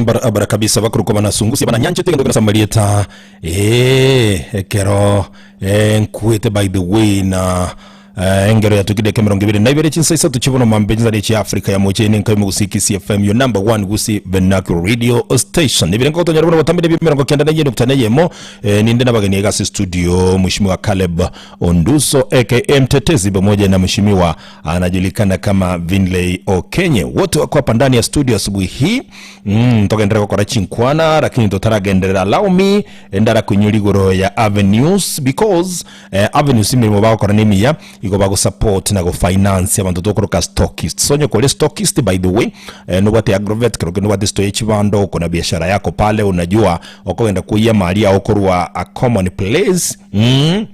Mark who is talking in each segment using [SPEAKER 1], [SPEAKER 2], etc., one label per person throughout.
[SPEAKER 1] Barabara kabisa bakorokwa bana sungusia bana nyanchete gento kera samarieta eh ekero eh nkwete by the way na eh, engero yatukire eke 22 chinsa isato chibono mambe chinsa chia Africa ya moche ine nkaimo gusii Kisii FM your number one Gusii vernacular radio station ebirengo gotonyora buna botambe nebia 91.1 eh, ninde nabageni iga ase studio mheshimiwa Caleb Onduso aka Mtetezi pamoja na mheshimiwa anajulikana kama Vinley Okenye wote wako hapa ndani ya studio asubuhi hii mm, togenderera gokora chinkwana lakini totaragenderera allow me ndara kuinyora igoro ya avenues because eh, avenues emirimo bagokora nemiya igo bagosupport na gofinance abanto tokoroka stockist so onye kore stockist by the way eh, nobwate agrovet kero kende nobwate store ya chibando uko na biashara yako pale unajua okogenda koiya amari ao korwa a common place mm.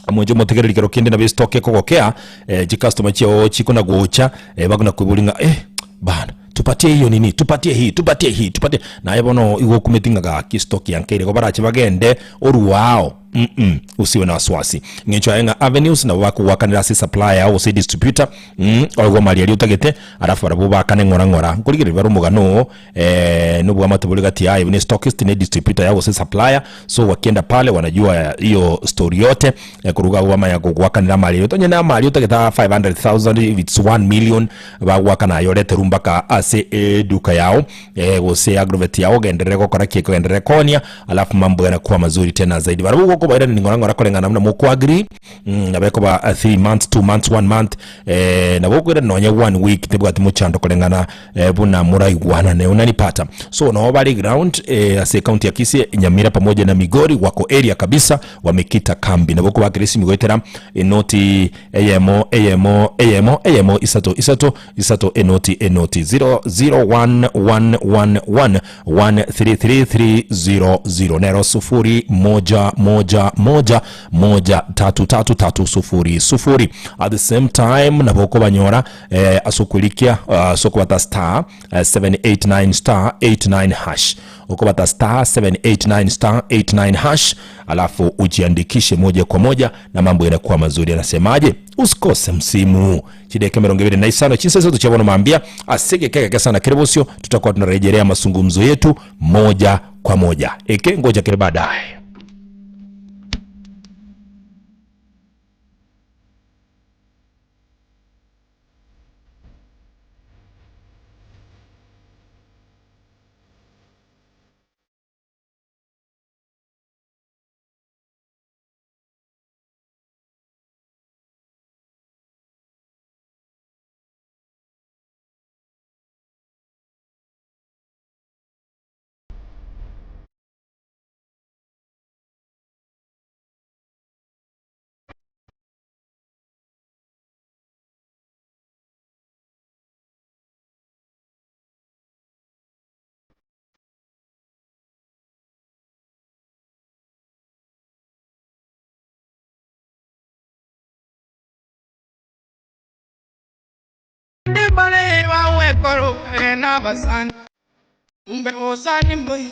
[SPEAKER 1] Omonche omotegereri kero kende nabo estock ekogokea eh, chicustomer chiao chikona gocha eh, bakona koiboria ng'a eh, bana tupatie hiyo nini tupatie hii tupatie hii tupatie naye bono igo okumeti ng'a gaki stock yankeire igo barache bagende oruao mm usiwe na wasiwasi ng'encho yaye ng'a avenues nabo bakogoakanera ase supplier ao gose distributor mm oigwe amari aria otagete alafu barabwo baakane ng'ora ng'ora nkorigereria bare omogano oo eh, nobwamate bore gati yaye buna estockist ne distributor yao gose supplier so wakienda pale wanajua hiyo story yote eh, koruga abwo bamanya gogoakanera amari aye onye na amari otagete 500,000 if it's 1 million bagoakana aye oreterwe mpaka ase eduka yao eh, gose agrovet yao ogenderere gokora ki ogenderere koonia alafu mambo yanakuwa mazuri tena zaidi barabwo gokobairaneria ng'ora ng'ora koreng'ana buna mokoagree mm, nabo ekoba 3 months 2 months 1 month eh, nabo okoirana nonye 1 week tebwati mochando koreng'ana eh, buna moraigwanane unanipata so noo bare ground eh, ase county ya Kisii Nyamira pamoja na Migori wako area kabisa wamekita kambi nabo okobakera esimi goetera enoti eyemo eyemo eyemo eyemo isato isato isato enoti enoti 001111133300 nero sufuri moja moja moja moja tatu tatu tatu sufuri sufuri at the same time nabo okobanyora eh, ase okwerikia ase okobata star eh, 789 star 89 hash okobata star 789 star 89 hash alafu ujiandikishe moja kwa moja na mambo yanakuwa mazuri anasemaje usikose msimu chideka 25 chinsa zetu cha bono mambia ase egeke sana kere bosio tutakuwa tunarejelea mazungumzo yetu moja kwa moja eke ngoja kere baadaye
[SPEAKER 2] Mbare bagwekora nabasani, mbe bosani mboyo.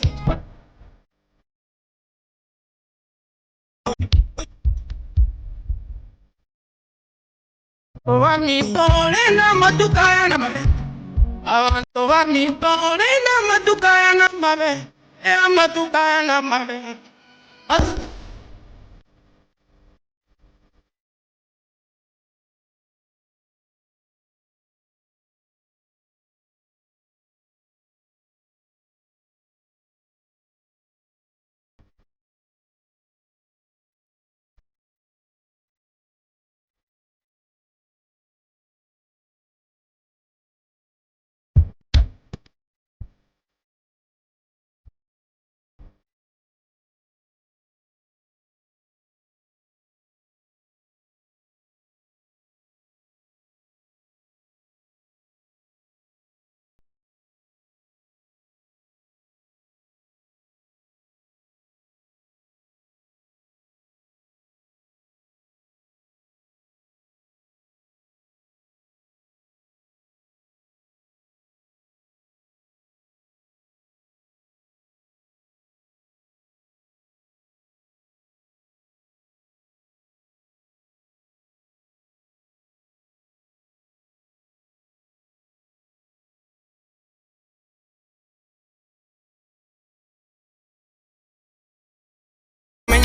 [SPEAKER 2] Baminto renda amatuko aya namabe, Abanto baminto renda amatuko aya namabe, amatuko aya namabe.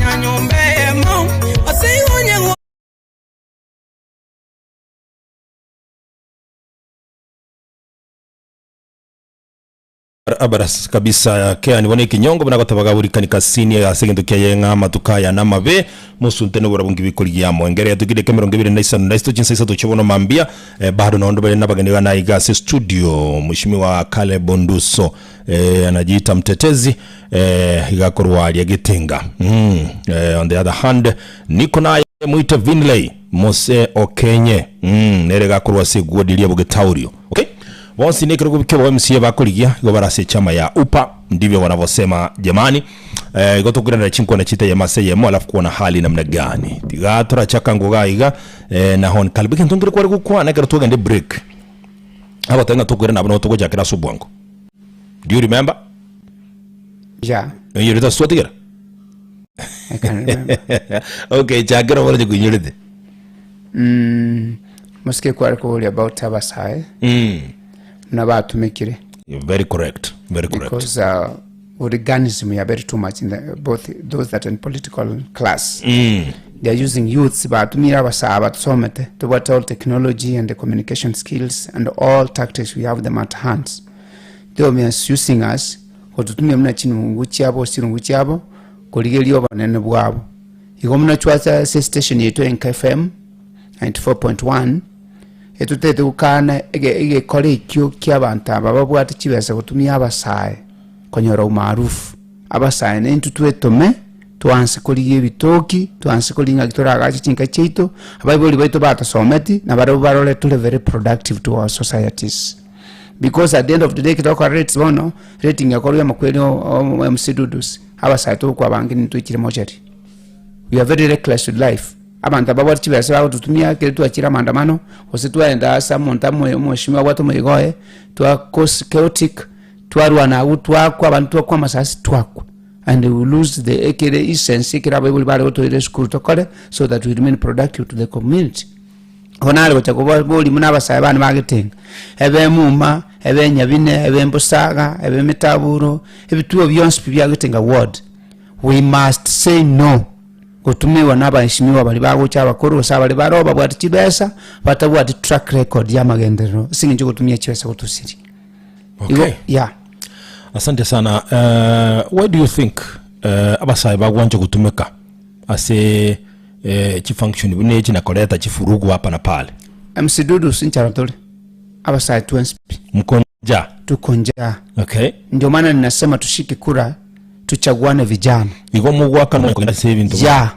[SPEAKER 2] Komenya nyomba eyemo, ase igo onye
[SPEAKER 1] Abaras kabisa keani bono ekinyongo buna gotabaga burikani kasini ase egento kiaye ng'a amatuko aya namabe mosunte noborabwo nkibikorigia amo engere yatokire eke emerongo ebere na isano na isato chinsa isato chia bono mambia eh, bado nondo bare nabageni bana iga ase studio mheshimiwa Caleb Onduso eh, anajiita mtetezi eh, iga korwa aria Getinga mm, eh, on the other hand niko naye mwite Vinley Mose Okenye mm, nere gakorwa ase egwodi ria Bogetaurio okay Bonsi nekerogo ki'obo MCA bakorigia igo bare ase echama ya UPA ndivyo wanavyosema jamani. Eh, igo tokoiranera chinkwana chiita eyemo ase eyemo alafu kuona hali namna gani. Tiga torachaka ngoga iga eh, na Hon Caleb egento nkere kware gokwana ekero twagenda break. Agoteba ng'a tokoirana abwo nabo togochakera ase obwango. Do you remember?
[SPEAKER 3] Yeah,
[SPEAKER 1] Oinyorete ase twatigera?
[SPEAKER 3] I can remember.
[SPEAKER 1] Okay, chakera oboroche koinyorete.
[SPEAKER 3] Mm, mosike kware koboria about abasae
[SPEAKER 1] Mm.
[SPEAKER 3] buna batumekire
[SPEAKER 1] Very correct. Very correct.
[SPEAKER 3] because uh, hooliganism ya very too much in the, both those that in political class
[SPEAKER 1] Mm.
[SPEAKER 3] they are using youths batumire abasae batusomete tobwate all technology and the communication skills and all tactics we have them at hands they are misusing us gotutumia buna chinungu chiabo chirungu chiabo korigeria obonene bwabo Igo buna chwacha ase estation yaito Enka FM 94.1, etotagete gokana ege egekora ekio kia abanto aba babwate chibesa gotumia abasae konyora umaarufu. Abasae naintwe twetome, twanse korigia ebitoki, twanse korigia ng'aki toragache chinka chiaito, abaibori baito batosometi, nabarabwo barore tore very productive to our societies. Because at the end of the day ekero togokora rates bono, rating ekorwa amakweri o MC Dudus, abasae togokwa abange nintwe mochari. We are very reckless with life. Abanto aba babwate chibesa bagototumia ekero twachire amaandamano, gose twaenda ase omonto amoe omweshimiwa abwate omoyega oye, twa cause chaotic, twarwana agwo twakwa abanto twakwa amasasi twakwa. And we lose the ekere essence ekere abaibori bare gotoira esukuru tokore so that we remain productive to the community. Igo nare gocha kobaboria buna abasae bane bagetenga, ebe emuma, ebe enyabine, ebe embosaga, ebe emetaburo, ebituo bionsi pi biagetenga ward. We must say no gotumiwa na abaheshimiwa baria bagocha abakoro gose abaria baroo babwate chibesa batabwati track record ya amagenderero ase eng'encho gotumia chibesa gotusiria. Igo
[SPEAKER 1] Okay.
[SPEAKER 3] yeah.
[SPEAKER 1] Asante sana. Uh, why do you think uh, abasae bagwancha gotumeka ase eh, chifunction buna echi na koreta chifurugu hapa na pale?
[SPEAKER 3] MC Dudus nchara tore abasae twensi pi
[SPEAKER 1] Mkonja.
[SPEAKER 3] tuko njaa
[SPEAKER 1] Okay.
[SPEAKER 3] ndio maana ninasema tushike kura tuchaguane vijana
[SPEAKER 1] Igo mogwakana kogenda ase ebinto
[SPEAKER 3] ya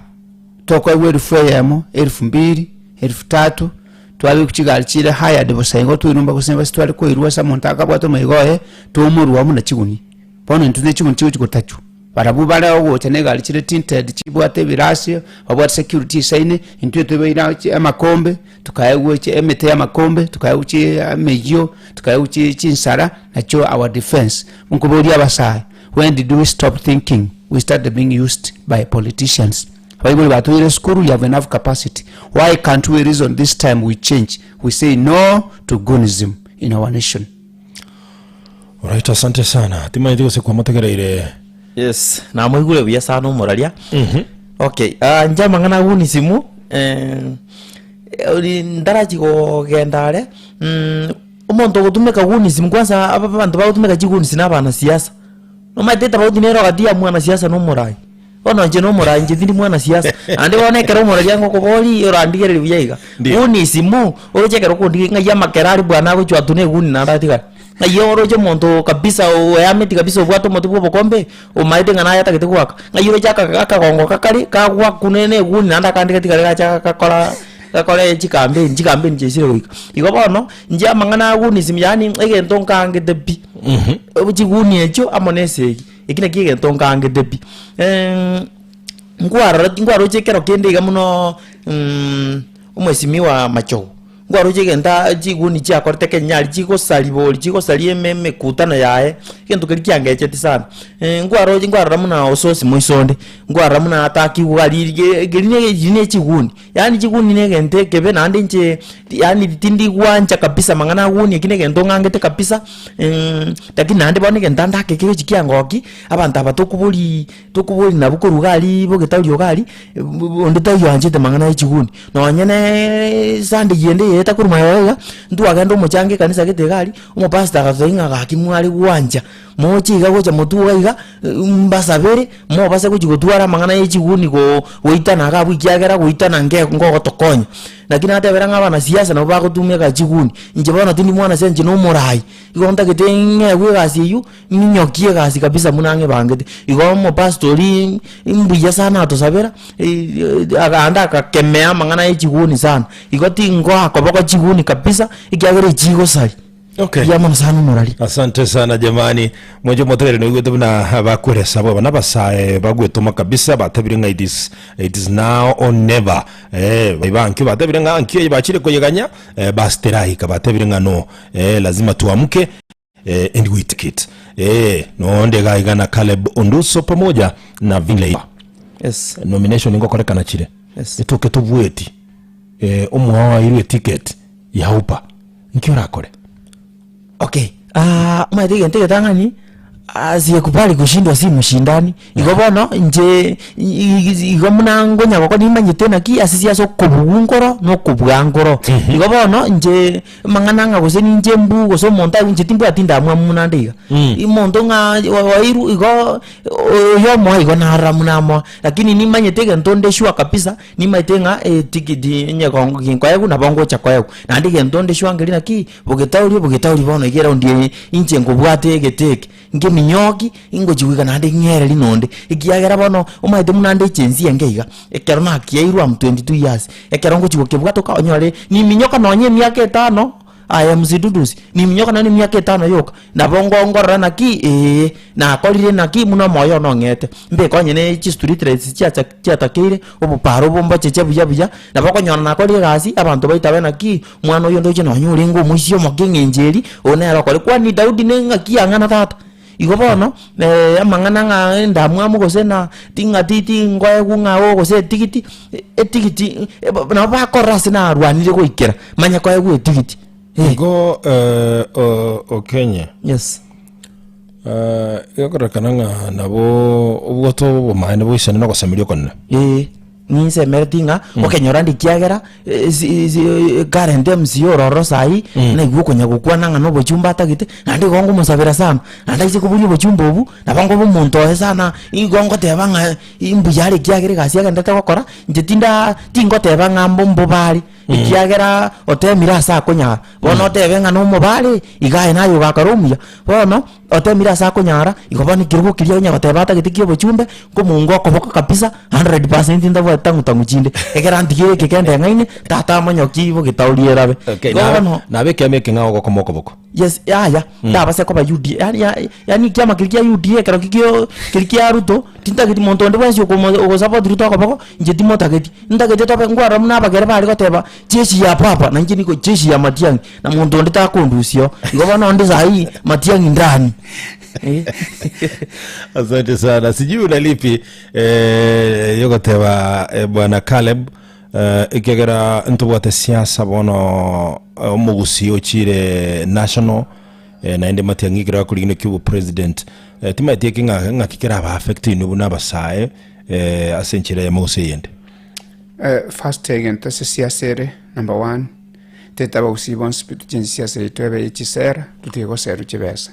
[SPEAKER 3] tokoegwa elfu eyemo elfu mbili elfu tatu twabekwa chigari chire hired bosa igo toirumba gose basi tware koirwa ase omonto akabwate omoigo oye tomorua buna chiguni bono intwe ne chiguni chigochi gotachwa barabwo bare ogocha na egari chire tinted chibwate ebirasio babwate security esaine intwe tobaire chi amakombe Tukaegwa chi emete y'amakombe, tukaegwa chi emeyio, tukaegwa chi chinsara, nachio our defense. Nkoboria abasae, when did we stop thinking we started being used by politicians? Abaibori batoire esukuru, you have enough capacity. Why can't we reason this time we change? We say no to goonism in our nation.
[SPEAKER 1] Alright, asante sana. Timanyeti gose kwamotegereire.
[SPEAKER 4] Yes, namoigure buya sana omoraria. Okay, ah, inche amang'ana agwo simu eh, ori ndarachi kogenda are omonto ogotumeka gunism kwanza aba abanto bagotumeka chigunisi na abanasiasa. Nomanyete etofauti nere gati ya mwanasiasa na omorai. Bono inche na omorai inche tindi mwanasiasa, naende bono ekero omoraria agokoboria orandigereria buya iga,
[SPEAKER 1] Ndio.
[SPEAKER 4] gunism, oroche ekero okondigereria ng'ai amakera aria bwana agochwa atune eguni naende atigare. Ng'ai oroche omonto kabisa oeameti kabisa obwate omote bwa obokombe, omaete ng'a naye atagete goaka, ng'ai oroche aka akagongo kakare, kagwakune na eguni naende akande gatigare gacha gakora gakore chikampeni, chikampeni chiaisire goika. Igo bono, inche amang'ana a gunism yaani egento nkaangete pi, chiguni echio amo na esegi, eki nakio egento nkaangete pi. Nkwarora nkwaroche ekero kende iga munooo omweshimiwa Machogu, nkwaroche egento aa chiguni chiakorete Kenya aria chigosaria bori chigosaria eme emekutano yaye, Egento keria kiangecheti sana, nkwaroche nkwarora buna ososi moiso onde, nkwarora buna atakigwa aria riria keria ne chiria ne chiguni, yaani chiguni na egento ekebe naende inche yaani tindigwancha kabisa amang'ana aguni ekio na egento ng'angete kabisa, lakini naende bono egento ande ake kegochi kiangokia, abanto aba tokoboriii tokobori nabwo korwa iga aria bogetauri iga aria, onde taiyo oanchete amang'ana ya chiguni, nonye naaa sunday ende yaeta korwa magega iga, ntwagenda omochango ekanisa gete iga aria, omopastor agatotebia ng'a gaki mware gwancha, moche iga gocha motwe iga iga, mbasabere, mobase gochi gotwara amang'ana ya echiguni go goitana iga abwo ekiagera goitana nge ngogotokonya. Naki natebera ng'a abanasiasa nabo bagotumeka chiguni, inche bono tindi mwanasiasa inche na omorai, igo ntagete ng'egwe egasi eywo, Ninyokie egasi kabisa buna ng'ebangete. Igo omopastor oria mbuya sana atosabera, naende agakemea amang'ana ya echiguni sana. Igo tingoa koboko chiguni kabisa, ekiagera echigosari.
[SPEAKER 1] Okay.
[SPEAKER 4] Mbuya mono sana omorari.
[SPEAKER 1] Asante sana jamani mwenche omotegereri noigwete buna bakweresa abwo aba nabasae bagwetoma kabisa batabire ng'a it is, it is now or never eh, bankio batabire ng'a ankio eye bachire koyeganya eh, basteraika batabire ng'a no eh, lazima tuamke Eh, and we take it. Eh, nonde iga iga na Caleb Onduso pamoja na Vinley.
[SPEAKER 4] Yes.
[SPEAKER 1] Nomination ngokorekana chire.
[SPEAKER 4] Yes.
[SPEAKER 1] Etoke tobweti. Eh, omwao airwe ticket ya upa. Nki orakore?
[SPEAKER 4] Okay, ah, omanyete egento egetang'ani, asiyekubali kushindwa si mshindani, igo bono inche igo buna ngonya gokora nimanyete naki ase siasa okobugwa nkoro na okobua nkoro. Igo bono inche amang'ana ng'a gose ninche mbu gose omonto aye inche timbwati ndamwamu buna nde iga. Omonto ng'a oirwe igo oyo omoa igo narora buna amoa, lakini nimanyete egento nde sure kabisa, nimanyete ng'a etikiti onye ginkoegwa nabo ngocha koegwa. Naende egento nde sure nkeri naki, bogetauri bogetauri bono iga eraundi eye inche nkobwate egete eke. Nkeminyoki, ingochia goika naende ng'ereri nonde, ekiagera bono omanyete buna nde echensi enge iga, ekero nakiairwe am 22 years, ekero ngochia gokebwatoka onyore niminyoka nonye emiaka etano, aye msidudusi, niminyoka nonye emiaka etano yoka, nabo ngo ngorora naki eeh, nakorire naki buna omoyo one ong'ete. Mbeke onye ne chistreet lights chiacha chiatakeire, oboparo obo mbocheche buya buya, nabo okonyora nakorire egasi, abanto baitabe naki, Omwana oyo ndoche nonya orenge omoisia omoke eng'encho eria, oyo nere okore kwani Daudi ne ng'aki yang'ana tata? Igo bono, amang'ana ng'a endamwamu gose na ting'a ti tingoegwa ng'a oo gose etigiti, etigiti nabo bakorora ase narwanire goikera, manye koegwa etigiti eh.
[SPEAKER 1] Igo Okenye,
[SPEAKER 4] Yes.
[SPEAKER 1] egekororekana ng'a nabo obwate obomaene boisane na ogosemeria okonene.
[SPEAKER 4] Eeh, ninsemereti ng'a okenyora ndi ekiagera current MCA ore ororo saii, naigwa okonya gokwana ng'a na obochumbe atagete, naende igo ngomosabera sana, naende aise koboria obochumbe obwo, nabo nkoba omonto oye sana, igo ngoteba ng'a mbuya are ekiagera egasi agenderete gokora, inche tinda tingoteba ng'a mbo mbobare, ekiagera otemire ase akonyara. Bono otebe ng'a nomobare, iga aye naye ogakora omuya, bono otemire ase akonyara, igo bono ekerogo keria onya goteba atagete kia obochumbe, nkomongo okoboko kabisa, hundred percent ntabwati tang'u tang'u chinde, ekero antigire eke kende eng'aine, tata amonyoki bogetauri erabe.
[SPEAKER 1] Okay,
[SPEAKER 4] Igo bono
[SPEAKER 1] nabe ekiama eke ng'a ogokoma okoboko.
[SPEAKER 4] Yes, yaya, ndabase koba UDA, yaani ya yaani ekiama keria kia UDA ekero kikio keria kia Ruto, tintageti monto onde bwensi okomo ogosupport Ruto okoboko, inche timotageti. Ntagete tobe nkwarora buna abagere bare goteba, jeshi ya baba, na inche nigo jeshi ya Matiang'i, na monto onde takondusia oo. Igo bono onde saii Matiang'i ndani. Eh.
[SPEAKER 1] Asante sana. Sijui una lipi eh, yogoteba eh, bwana Caleb eh, ekiagera ntobwate siasa bono eh, omogusii ochire national eh, naende Matiang'i ekero akorigina kia obopresident eh, timaeti eke ng'a ng'aki keraba affect inwe buna abasae eh, ase enchera eyemo gose eyende.
[SPEAKER 3] First egento ase siasa ere number one, tete abagusii bonsi pi tochenche siasa yaito ebe ye chisera, totige goserwa chibesa.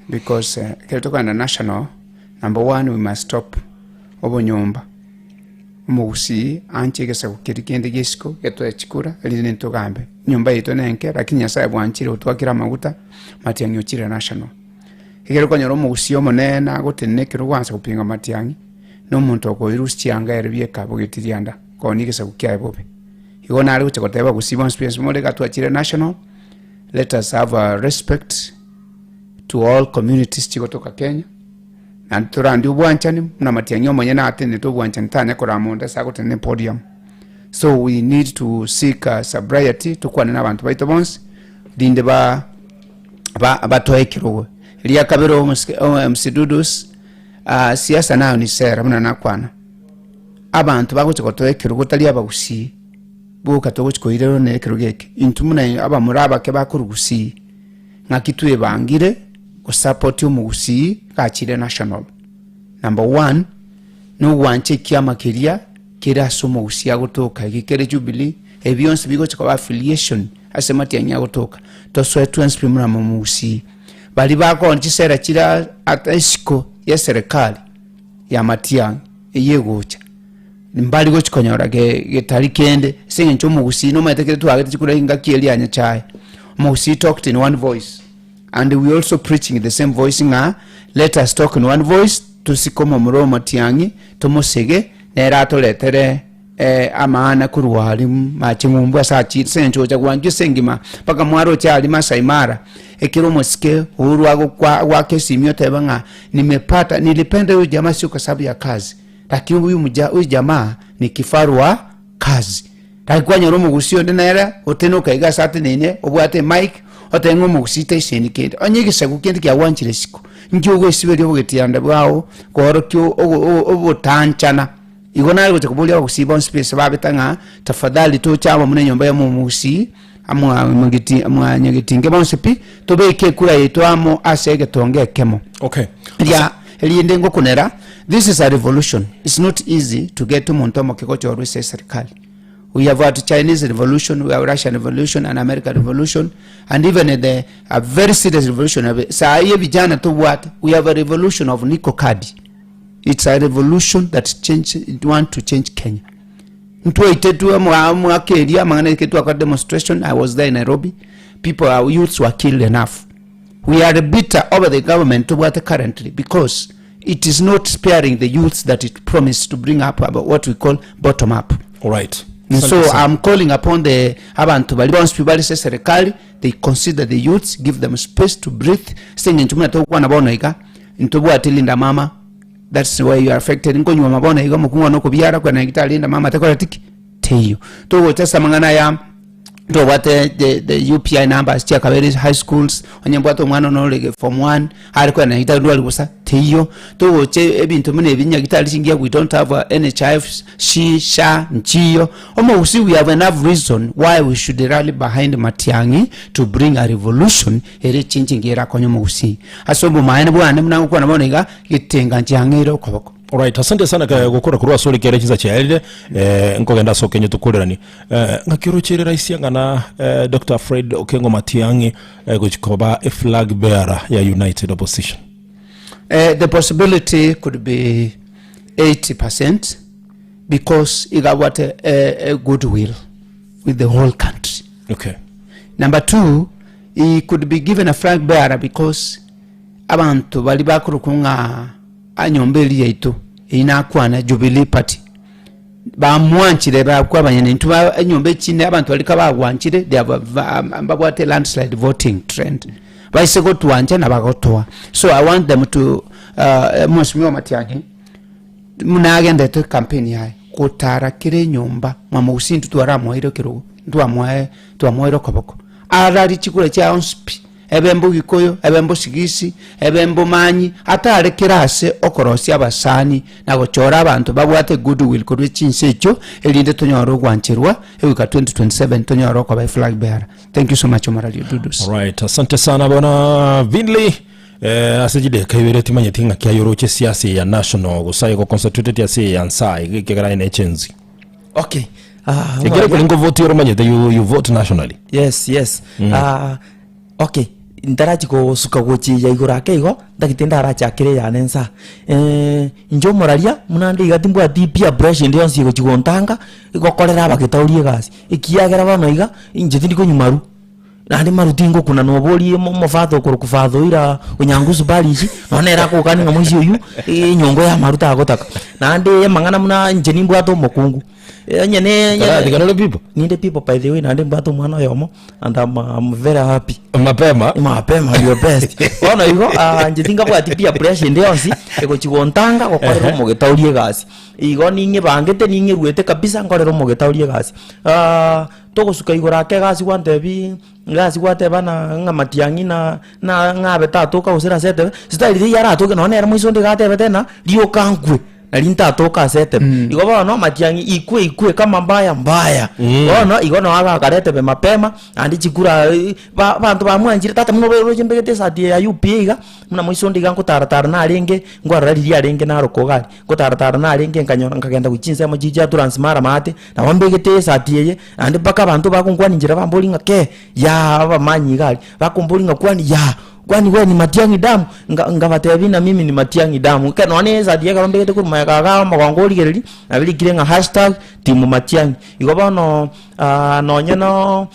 [SPEAKER 3] Because ekero tokogenda national, number one we must stop obonyomba. Omogusii anche egesaku keria kende gia isiko getoe chikura erinde intwe togambe. Enyomba yaito nenke lakini Nyasaye bwanchire otwakire amaguta, matiang'i ochire national. Ekero okonyora omogusii omonene agotenena ekero gwansa gopinga matiang'i, na omonto okoirusia chianga ere bieka bogetiria nda, koonia egesaku kiaye bobe. Igo nare gocha goteba abagusii bonsi pi ense more iga twachire national, let us have a respect to all communities chigotoka Kenya, naende torandie obwanchani buna matiang'i omonyene atenenete obwanchani tanya korama onde ase agotenena epodium. So we need to seek sobriety tokwane na abanto baito bonsi, rinde ba. ba batoe ekerogo. Eria kabere omosike o MC Dudus, ah, siasa nayo ni sera buna nakwana. Abanto bagocha gotoa ekerogo tari abagusii boka togochi koirerwa na ekerogo eke. Intwe buna abamura abake bakorwa gusii, ng'aki twebangire gosupport omogusii gachire national. Number one, nogwancha ekiama keria kere ase omogusii agotoka, eki kere Jubilee, ebi bionsi bigocha koba affiliation ase matiang'i agotoka, tosoe twensi pi buna omogusii. Baria bakoonia chisera chire ata isiko y'eserekari ya matiang'i eyio egocha, mbari gochi konyora ge getari kende ase eng'encho omogusii nomanyete kere twagete chikura engaki eria ya Nyachae, omogusii talked in one voice and we also preaching the same voice ng'a let us talk in one voice tosike omomura o matiang'i tomosege nere atoretere amaana korwa aria mache ng'umbu ase achire ase eng'encho gocha gwanchwa ase engima mpaka mwaroche aria Maasai Mara, ekero omosike Uhuru agokwa agoaka esimi oteba ng'a nimepata nilipenda huyu jamaa sio kwa sababu ya kazi lakini huyu mja huyu jamaa ni kifaru wa kazi. Lakini kwanyora omogusii onde nere otenoka iga ase ateneine obwate emic otebe ng'a omogusii taiseni kende. Onye egesaku kende kiagwanchire isiko, inki ogoesiberia obogetianda bwao koorokia ogo ogo obotanchana. Igo nare gocha koboria abagusii bonsi pi ase babeta ng'a tafadhali toche amo buna enyomba ya omogusii amo amageti mwanyagetinge bonsi pi, tobeke ekura yaito amo ase egetonga ekemo.
[SPEAKER 1] Okay.
[SPEAKER 3] Ria erinde ngokunera, this is a revolution, it's not easy to get omonto omoke gochorwa ase eserikali. We have had Chinese revolution, we have Russian revolution and American revolution and even the a very serious revolution saa hii vijana tobwate, we have a revolution of Niko Kadi. It's a revolution that change, it want to change Kenya. Ntwaitetwe omwa- omwaka eria amang'ana eke twakora demonstration, I was there in Nairobi, people, our youths were killed enough. We are bitter over the government tobwate currently because it is not sparing the youths that it promised to bring up about what we call bottom up.
[SPEAKER 1] Alright.
[SPEAKER 3] And so
[SPEAKER 1] Asante sana.
[SPEAKER 3] I'm calling upon the abantu bari bonsi pi bari ase serikali they consider the youths give them space to breathe ase eng'encho buna togokwana bono iga Ntobwati linda mama that's why you are affected nkonyuoma bono iga omokungu one okobiara kwena gitari linda mama tekoreti ki teiyo togocha ase amang'ana aya ntobwate the, the UPI numbers chiakabere high schools onye mbwate omwana one ore form one are kwena gitari ndwari bosa teiyo togocha ebinto buna ebi nyagitari chingiya we don't have a NHIF shi sha nchiyo omogusii we have enough reason why we should rally behind Matiang'i to bring a revolution Ere chinche engiya erakonye omogusii ase obomaene bwane buna ngokwana bono iga, getenga nchiang'eire okoboko.
[SPEAKER 1] Alright, asante sana ka gokora korwa ase ore kere chinsa chiaerire eh, nkogenda ase okenye tokorerani eh, ng'aki oroche ere rahisi ang'ana eh, Dr. Fred Okengo Matiang'i eh, gochi koba e flag bearer ya United Opposition
[SPEAKER 3] Eh, the possibility could be 80% because iga abwate eh, a goodwill with the whole country.
[SPEAKER 1] okay.
[SPEAKER 3] Number two, he could be given a flag bearer because abanto baria bakorokwa ng'a anyomba eria yaito eyio nakwana Jubilee Party bamwanchire bakwa abanyene intwe ba enyomba echinde abanto baria kabagwanchire they have a va- mbabwate landslide voting trend baise gotwancha na bagotoa so I want them to uh, Mheshimiwa Matiang'i Buna agendete campaign yaye, gotara kera enyomba, mama gose intwe twaramoeire ekerogo, ntwamoe twamoeire okoboko, ararie chikura chiaye onsi pi, ebe mbogikoyo, ebe mbosigisi, ebe mbomanyi, atare kera ase okorosia abasani na gochora abanto babwate goodwill korwa chinse echio, erinde tonyore ogwancherwa egoika 2027 tonyore okoba eflag bearer. Thank you so much Omorari Dudus.
[SPEAKER 1] Alright, asante sana bwana Vinley. Eh, ase chideka ibere timanyeti ng'aki aye oroche siasa eye ya national gose aye goconcentrated ase eye ya nsa iga ekiagera aye ne Gen Z.
[SPEAKER 4] Okay. Ah,
[SPEAKER 1] Ekero
[SPEAKER 4] omwana-
[SPEAKER 1] kore nkovote ore omanyete you, you vote nationally.
[SPEAKER 4] yes yes Ah, okay ntarachi gosuka gochiya igoro ake igo ntagete ndarachakere eyane nsa Eh, inche omoraria buna nde iga timbwati peer pressure ende yonsi egochi gontanga egokorera abagetauri egasi ekiagera bono iga inche tindi konywa maru. Naende maru tingokuna noborie omofather okorokwa Father Oira Onyangusu parish, nonya nere agokani ng'a moisia oywo, enyongo ya amaru tagotaka. Naende amang'ana buna inche nimbwate omokungu, onye ne
[SPEAKER 1] Taratiga nore pipo?
[SPEAKER 4] Ninde pipo by the way naende mbwate omwana oyomo, and am am very happy.
[SPEAKER 1] Mapema.
[SPEAKER 4] Mapema your best. Bono igo inche tingabwati peer pressure ende yonsi, egochi gontanga gokorera omogetauri egasi. Igo ning'ebangete ning'eruete kabisa nkorere omogetauri egasi. Togosuka igoro ake egasi gwantebiiii, egasi gwateba na ng'a matiang'i na na ng'abe tatoka gose ase etebe, sitari riria aratoke nonye nere moiso onde iga atebete ng'a rioka nkwe, nari ntatoka ase etebe. Igo bono matiang'i ikwe ikwe kama mbaya mbaya. Bono igo noo agakara etebe mapema, naende chikura ba abanto bamwanchire tata buna oroche mbegete esati eye ya UPA iga, buna moiso onde iga ngotaratara narenge, nkwarora riria arenge naroka iga aria, ngotaratara narenge nkanyora nkagenda gochia chinsemo chiria chia Transmara maate, nabo mbegete esati eye, naende mpaka abanto bagonkwania inchera bamboria ng'a kee, yaa abamanyi iga aria, bakomboria ng'a kwani yaa, kwani wewe ni Matiang'i damu? Nga nkabatebia na mimi ni Matiang'i damu, ekero nonye na esati ekero mbegete korwa magega igaa omogongo origereria, nabo rikire ng'a hashtag team Matiang'i. Igo bono nonye no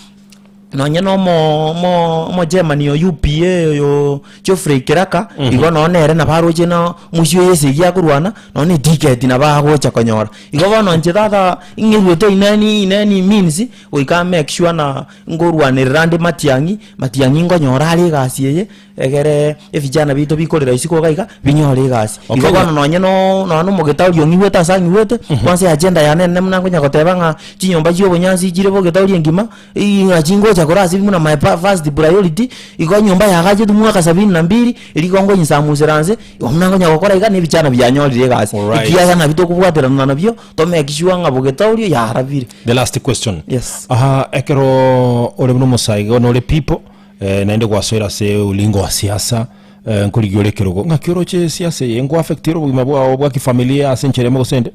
[SPEAKER 4] nonye na omo omo omochairman o UPA oyo Geoffrey Kiraka, igo nonye nere nabo aroche na omosio oyo esegi akorwana, nonye na etiketi nabo agocha konyora. Igo bono inche tata, ing'eruete in any in any means, goika make sure na nkorwanerera ande matiang'i, matiang'i nkonyora are egasi eye, egere evijana biaito bikorera isiko iga iga, binyore egasi.
[SPEAKER 1] Okay.
[SPEAKER 4] Igo bono nonye no nonye na omogetauri ong'igwete ase ang'igwete, kwanza eagenda yane enene buna nkonya koteba ng'a chinyomba chia obonyansi chire bogetauri engima, ng'a chingocha korwa ase buna my pa first priority, igo enyomba yagachetwe mwaka sabini na mbili, erio igo nkonyisamusera nse, igo buna nkonya gokora iga na ebichana bianyorire egasi.
[SPEAKER 1] Alright.
[SPEAKER 4] Ekiagera nabio tokobwaterana nabio, to make sure ng'a bogetauri yarabire.
[SPEAKER 1] The last question.
[SPEAKER 4] Yes.
[SPEAKER 1] Aha, ekero ore buna omosae igo nore people, eh, naende gwasoire ase olingo wa siasa, eh, nkorigia ore ekerogo. Ng'aki oroche siasa eye nkoaffect ere obogima bwao bwa kifamilia ase enchera emo gose ende?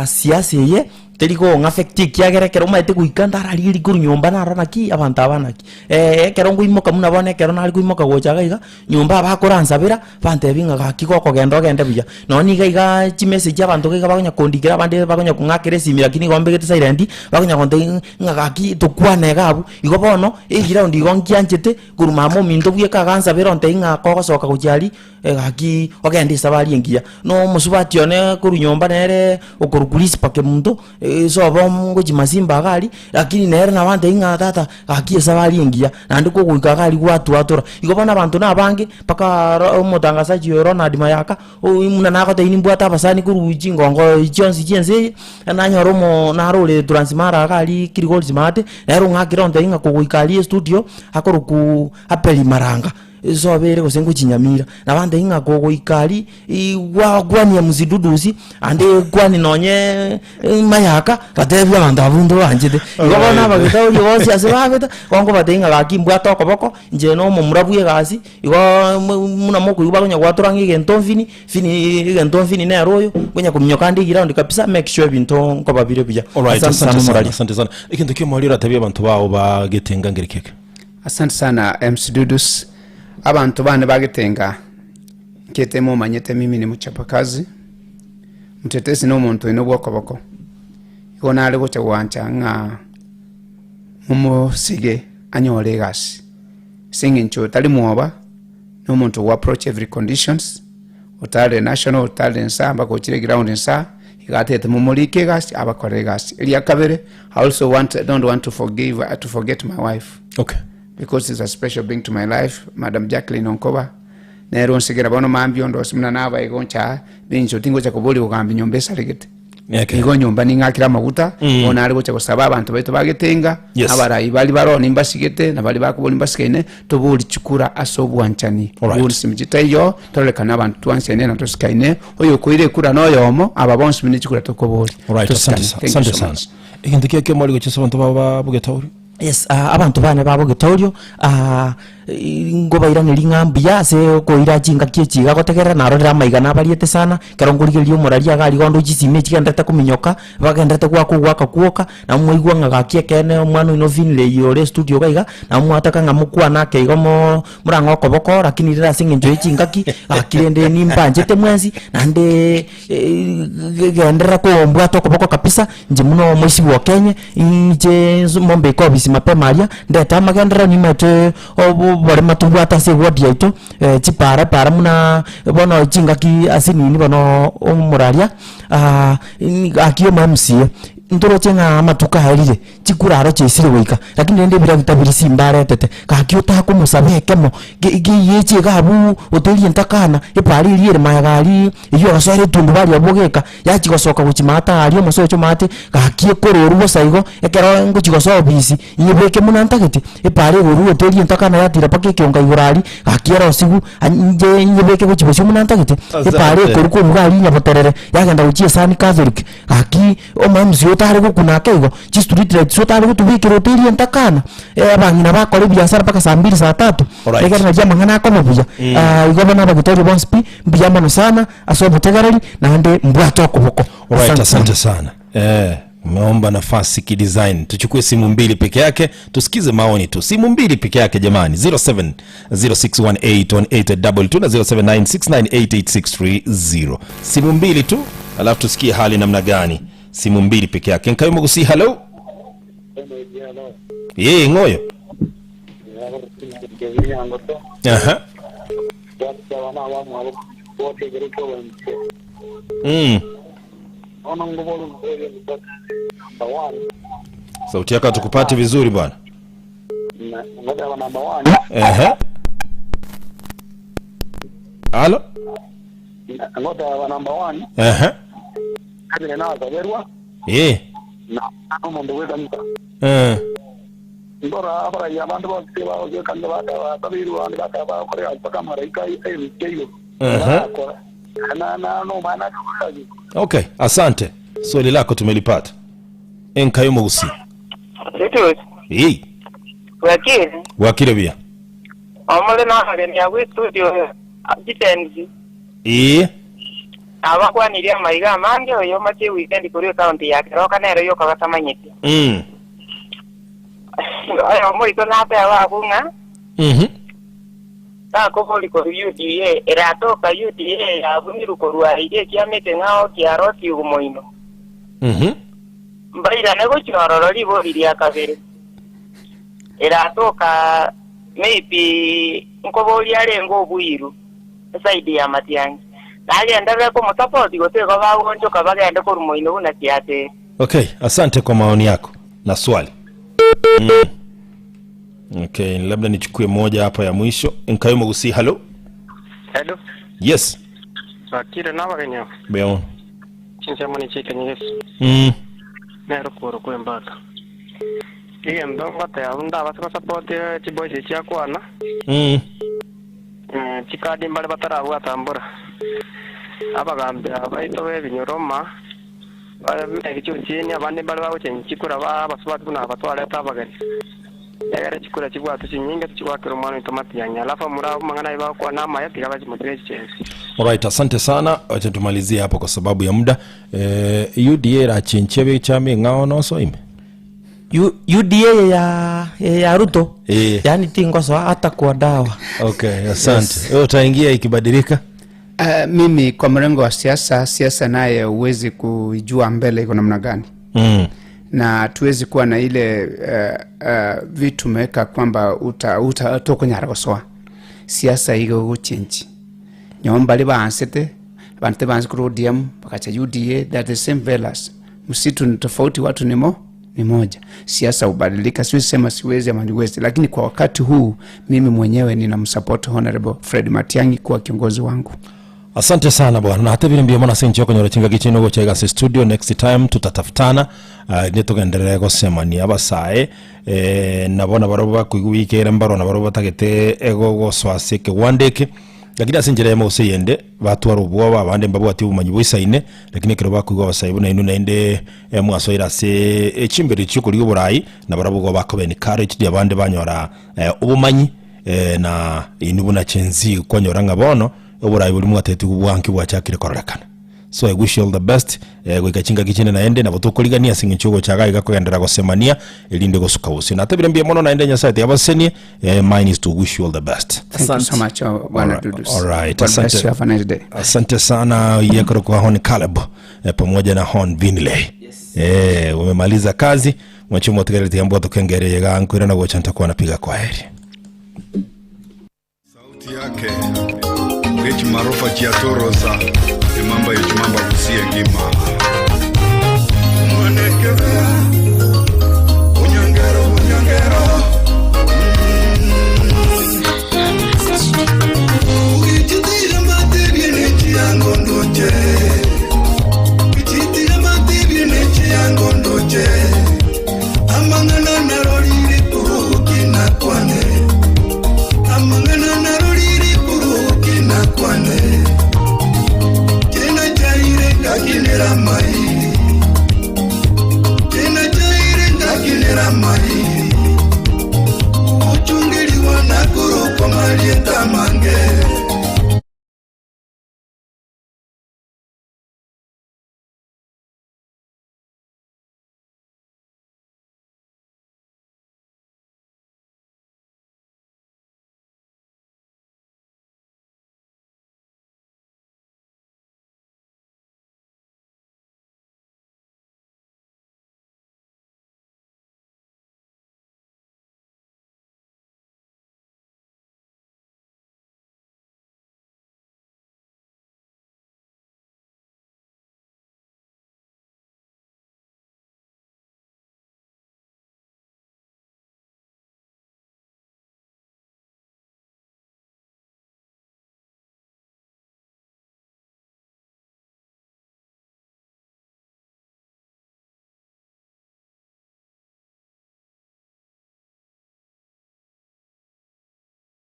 [SPEAKER 4] Siasa eye, teri kong'affect ekiagera ekero omanyete goika ndararigereria korwa nyomba narora naki abanto aba naki. Ekero nkoimoka buna bono ekero nare koimoka gocha iga iga, nyomba abakoransabera, bantebia ng'a gaki gokogenda ogende buya. Nonye niga igaa chimessage abanto iga bakonya kondikera abande bakonya kong'akera esimi lakini igo mbegete silent, bakonya gontebia ng'a gaki tokwane iga abwo. Igo bono, eground igo nkianchete, korwa mama ominto bweka agansabera ontebia ng'a kogosoka gochia aria, gaki ogende esabari engiya. Na omosubati one korwa nyomba nere okorokwa Risper Kemunto, sobo ngochia Masimba iga aria, lakini nere nabo antebia ng'a tata gaki esabari engiya, naende kogoika iga aria gwatwatora. Igo bono abanto na abange, mpaka ro omotangasaji oyo Ronald Mayaka, oywo buna nagotebia nimbwate abasani korwa chingongo chionsi chia ense eye, nanyora omo narore Transmara iga aria Kilgoris maate, nere ong'akire ontebia ng'a kogoika aria estudio, akorokwa Abel Maranga. Esobe ere gose ngochia Nyamira, nabantebia ng'a kogoika aria, gwakwania msidudusi, ande kwani nonye mayaka, batebie abanto abwo intwe banchete. Igo bono abagetaoria bonsi ase babeta, bono nkobatebia ng'a gaki mbwate okoboko, inche na omomura bwa egasi, igooo buna mokoigwa bakonya gwatora ng'a egento mfini, fini egento mfini nere oyo, nkonya kominyoka ande eground kabisa, make sure ebinto nkoba bire buya.
[SPEAKER 1] Alright,
[SPEAKER 4] Asante sana
[SPEAKER 1] asante sana,
[SPEAKER 4] omoraria.
[SPEAKER 1] asante sana. Egento kia omoerio oratebi abanto bao bagetenga ngereki eke?
[SPEAKER 3] Asante sana MC Dudus, abanto bane bagetenga nkete momanyete mimi ni mchapakazi, mtetezi na omonto oino bw'okoboko, igo nare gocha gwancha ng'a momosige anyore egasi, ase eng'encho tari mwoba, na omonto go approach every conditions, otare national, otare nsa mpaka ochire eground nsa, iga atete momorike egasi abakore egasi. Eria kabere, I also want, don't want to forgive, to forget my wife.
[SPEAKER 1] Okay.
[SPEAKER 3] Because is a special being to my life, Madam Jacqueline Onkoba, nere onsigera bono mambia ondosie buna naba igo ncha nincho tingocha koboria kogambia nyomba esaregete.
[SPEAKER 1] Okay.
[SPEAKER 3] Igo nyomba ning'akire amaguta, bono nare gocha gosaba abanto baito bagetenga,
[SPEAKER 1] Yes.
[SPEAKER 3] abarai baria baroo nimbasigete, na baria bakoboria mbasigaine, tobori chikura ase obwanchani.
[SPEAKER 1] Alright.
[SPEAKER 3] Bori simi chitaiyo, torekane abanto twanchaine na tosikaine, oyokoira ekura noyomo, aba bonsi buna chikura tokoboria.
[SPEAKER 1] Alright, asante
[SPEAKER 3] Tosikane.
[SPEAKER 1] sana,
[SPEAKER 3] Thank you
[SPEAKER 1] asante
[SPEAKER 3] so
[SPEAKER 1] sana.
[SPEAKER 3] much.
[SPEAKER 1] Egento kia kiomori gochia ase abanto babo ba Bogetauri.
[SPEAKER 4] Yes, abanto bane ba Bogetaurio, ngobairaneria ng'a mbuya ase okoira chingaki echi iga gotegerera, narorire amaiga nabariete sana, ekero nkorigereria omoraria iga aria igo onde chisimi echigendererete kominyoka, bagendererete goaka ogoaka kwoka, nabo mwaigwa ng'a gaki ekeene omwana oino Finlay ore estudio iga iga, nabo mwataka ng'a mokwane ake igo moo morang'e okoboko lakini rero ase eng'encho ya chingaki, gaki rende nimbanchete mwensi, naende. Genderera kombwata okoboko kabisa, inche buna omoisia o Kenya, inche nse mombeke obisi mapema aria, ndete amagenderero nimaete obo oborema tobwate ase eward yaito, chipara para buna bono chingaki ase nini bono omoraria gaki omo MCA. Ntoroche ng'a amatuko aerire, chikura aro chiaisire goika, lakini rende ebiragita biria simba aretete, gaki otakomosaba ekemo, ge geyeche iga abwo oterie ntakana, epara eria ere magega aria, eywo egosoera etundubari abwo geka, yachia gosoka gochia maate aria omosocho maate, gaki ekororwa bosa igo, ekero ngochia gosoa obisi, nyebeke buna ntagete, epara egorwa oterie ntakana yatira mpaka ekionga igoro aria, gaki erosiwu, inche nyebeke gochia bosio buna ntagete, epara
[SPEAKER 1] Asante.
[SPEAKER 4] ekorwa korwa iga aria nyaboterere, yagenda gochia esani catholic. Gaki omomc otare gokuna ake igo, chistreet lights otare gotubekera oterie ntakana, abang'ina bakore ebiasara mpaka saa mbiri saa tatu,
[SPEAKER 1] Alright.
[SPEAKER 4] ekero nario amang'ana akoba buya. Igo bono abagitoria bonsi pi, mbuya mono sana ase obotegereri, naende mbwate okoboko.
[SPEAKER 1] Alright,
[SPEAKER 4] Asante
[SPEAKER 1] asante
[SPEAKER 4] sana.
[SPEAKER 1] sana. Eh, umeomba nafasi kidesign. Tuchukue simu mbili peke yake, tusikize maoni tu. Simu mbili peke yake jamani. 0706181822 na 0796988630. Simu mbili tu, alafu tusikie hali namna gani. Simu mbili peke yake. Nkayo mugusi hello. Yee ngoyo. Aha. Sauti yako hatukupati vizuri bwana. Ehe. Halo. Ehe. Eh. Eh.
[SPEAKER 5] Ndora abaraiyo abande bonsi tibagochia ekanisa batabirwe abande bakora mpaka amaraika aerusia igoro.
[SPEAKER 1] Ehe.
[SPEAKER 5] Barakora. Na na nomwana akakora ayio.
[SPEAKER 1] Okay, asante. Swali lako tumelipata. Enkayo mogusi.
[SPEAKER 6] Titus,
[SPEAKER 1] Hey,
[SPEAKER 6] bwakire,
[SPEAKER 1] wakire buya.
[SPEAKER 6] omore nabageni abwo estudio chitenzi,
[SPEAKER 1] Ee,
[SPEAKER 6] nabakwanirie amaiga amange oyo omache weekend korwa ecounty ya Keroka nere yoka batamanyeti. Oyo omoito nateba abwo ng'a takobori korwa UDA, eratoka UDA yabunirwe korwa aiga ekiamete ng'a okiarotigwe moino. Mbairane gochia ororo ribori ria kabere. Eratoka maybe nkoboria arenge oboiru eside ya Matiang'i. Nagenderere komosupport gose igo bagonchoka bagende korwa moino buna siasa ere.
[SPEAKER 1] Okay, asante kwa maoni yako na swali. Okay, labda nichukue moja hapa ya mwisho. Nkayuma Gusi, hello.
[SPEAKER 7] Hello.
[SPEAKER 1] Yes.
[SPEAKER 7] Bakire nabageni abo.
[SPEAKER 1] Beon.
[SPEAKER 7] Chinsemo ni chikenye Yesu. Nero kworo kwembaka. Egento ngoteba ndabase gosupport chiboys echi chiakwana. Chikadi mbare batarabwata mbora. Abagambi aba baito b'ebinyoroma bare ebichuchu chini abande mbare bagochenya chikura ba abasubati buna aba twareta abageni. Egere chikura chibwatwe chinyinge tichigwakera omwana oito matiang'i. Alafu amura abwo amang'ana aye bagokwana amaya tiga bachimotige chichensi.
[SPEAKER 1] Alright, asante sana. Wacha tumalizie hapo kwa sababu ya muda. Eh, UDA erachenchia bechama eng'ao noso ime?
[SPEAKER 4] U- UDA ya, ya Ruto
[SPEAKER 1] Eh.
[SPEAKER 4] yani tingosoa hata kwa dawa.
[SPEAKER 1] Okay, asante. Wewe utaingia ikibadilika?
[SPEAKER 3] Mimi kwa mrengo wa siasa, siasa naye huwezi kuijua mbele iko namna gani. Na tuwezi kuwa na ile vitu meweka kwamba uta uta tokonyara gosoa siasa igo gochenji nyomba li baansete bantu tebaansi korwa ODM bakacha UDA they are the same fellas msitu ni tofauti watu ni mo ni moja siasa hubadilika siwezi sema siwezi ama niwezi lakini kwa wakati huu mimi mwenyewe ninamsupport Honorable Fred Matiang'i kuwa kiongozi wangu.
[SPEAKER 1] Asante sana bwana natebire mbuya mono ase enchera okonyora chingaki chiaino gocha iga ase studio next time tutatafutana uh, inde togenderere gosemania abasae eh, nabo nabarobwo bakoigwa wiki ere mbarwa nabarobwo batagete ego gosoa ase ekegwanda eke lakini ase enchera eyemo gose eyende batwara obwoba abande mbabwati obomanyi boisaine lakini ekero bakoigwa abasae buna inwe naende eh, mwasoire ase echimberi chiokorigia oborai nabarobwo igo bakoba encouraged abande banyora eh, obomanyi eh, na inwe buna Gen Z kwanyora ng'a bono Oborai boria mwatetigwe bwanki bwachakire kororekana. So I wish you all the best eh, goika chingaki chinde naende nabo tokorigania ase eng'encho yogochaga iga kogenderera gosemania erinde gosuka bosio. Natebire mbuya mono naende Nyasaye tiga abasesenie eh, mine is to wish you all the best.
[SPEAKER 3] Thank you so
[SPEAKER 4] Asante.
[SPEAKER 3] much, Bwana
[SPEAKER 1] Alright,
[SPEAKER 3] Dudus.
[SPEAKER 1] alright,
[SPEAKER 3] God bless
[SPEAKER 1] asante.
[SPEAKER 3] you. Have a nice day.
[SPEAKER 1] Asante sana yekoro kwa Hon Caleb eh, pamoja na Hon Vinley. Yes. Eh, wamemaliza kazi mwachumo tigareti ambwa tokengere yega nkwira na gocha ntakuwa napiga kwa heri.
[SPEAKER 8] Sauti yake Rich Marofa Chiatorosa Emamba Yechimamba Busie Ngima.